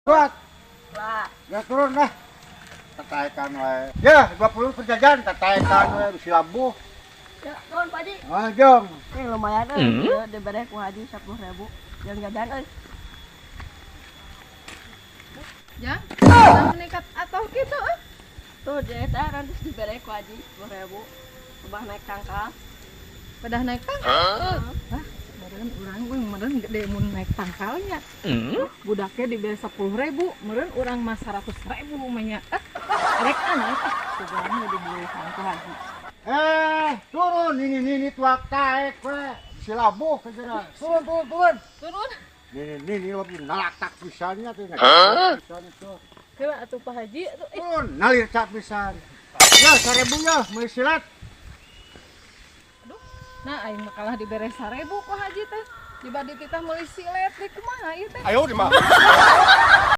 Kuat. Lah. Ya, turun lah. Tataekan wae. Ya, 20 perjajan tataekan wae bisi labuh. Ya, nuhun, Pak Haji. Ah, jom. Ini lumayan euy, hmm? Dibere ku Haji 10.000. Yang jajan euy. Jang, nah meningkat atau gitu ah. Tuh, dia teh nanti dibere ku Haji 10.000. Ubah naik tangkal. Pedah naik tangkal. Hah, meureun urang we meureun gede mun naik tangkalnya. Budaknya diberi 10.000, meureun urang mah 100.000 mah nya. Ah, rek anak ah, sugan we dibelikan ku Haji. Eh, turun ini ini tuak taek we. Bisi labuh kejera. Turun, turun, turun. Turun. Ini ini ini lebih nalatak pisannya tuh. Pisan itu. Heula atuh, Pak Haji atuh. Ih, Turun, nalir cap pisan. Ya, 1.000 ya, meuli silat. Aduh. Nah, aing mah kalah dibere 1.000 ku Haji teh. Dibadi titah meuli silet di kumaha ieu teh? Ayo di mah.